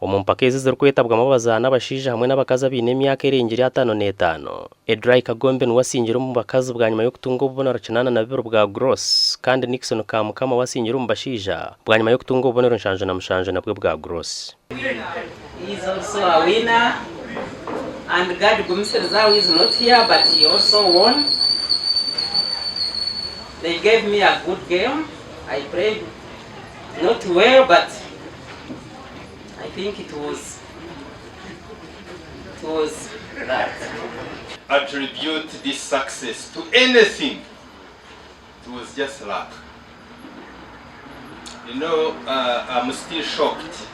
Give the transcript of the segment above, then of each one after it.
Omu mpaka ezi ezirikwetabwamu abazaani abashaija hamwe n'abakazi abaine emyaka erengire 55, Edrai Kagombe niwe asingire omu bakazi bwanyima y'okutunga obubonero 82 bwa gross kandi Nixon Kamukama we asingire omu bashaija bwanyima y'okutunga obubonero 77 nabwo bwa gross. He is also a winner and Gad Gumisiriza who is not here but he also won. They gave me a good game. I played not well but I think it was it was that. Attribute this success to anything, it was just luck. You know, I'm still shocked.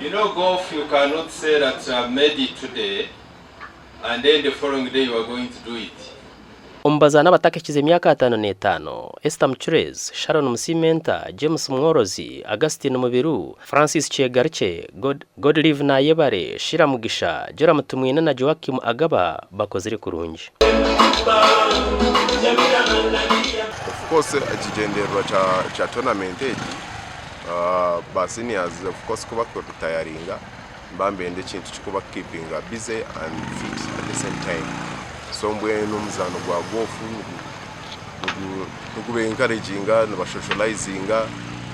You know, golf, you cannot say that you have made it today and then the following day you are going to do it. Omu bazaani abatakekize emyaka 55, Esther Mucureezi, Sharon Musiimenta, James Mworozi, Augustine Mubiru, Francis Kyegarukye, God Godlive Nayebare, Sheila Mugisha, Joram Tumwine na Joachim Agaba bakozire kurungi. Of course ekigyendererwa kya tournament egi ba seniors of course ku bakuritayaringa nibaba nibenda ekintu kikuba keepinga busy and fit at the same time so mbwenu omuzaano gwa golf niguba encouraginga niba socializinga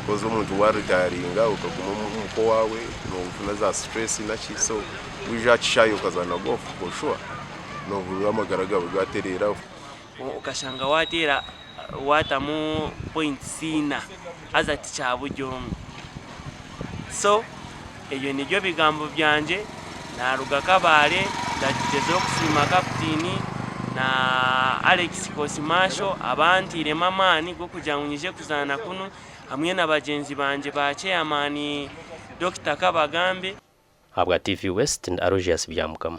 coz omuntu wa ritayaringa okaguma omuka owaawe nofuna za stress naki so waija aha kishaayi okazaana golf for sure nohurira amagara gaawe gatereera. Okashanga wateera watamu points ina haza tikya buri omwe. So ebyo nibyo bigambo byangye naruga Kabale ndagyezaho kusiima kaputini na Alex Kosimasho abanteiremu amaani g'okugira ngu nyije kuzaana kunu hamwe na bagyenzi bangye ba ceyamaani Dokita Kabagambe. Ahabwa TV West, ndi Aloysius Byamukama.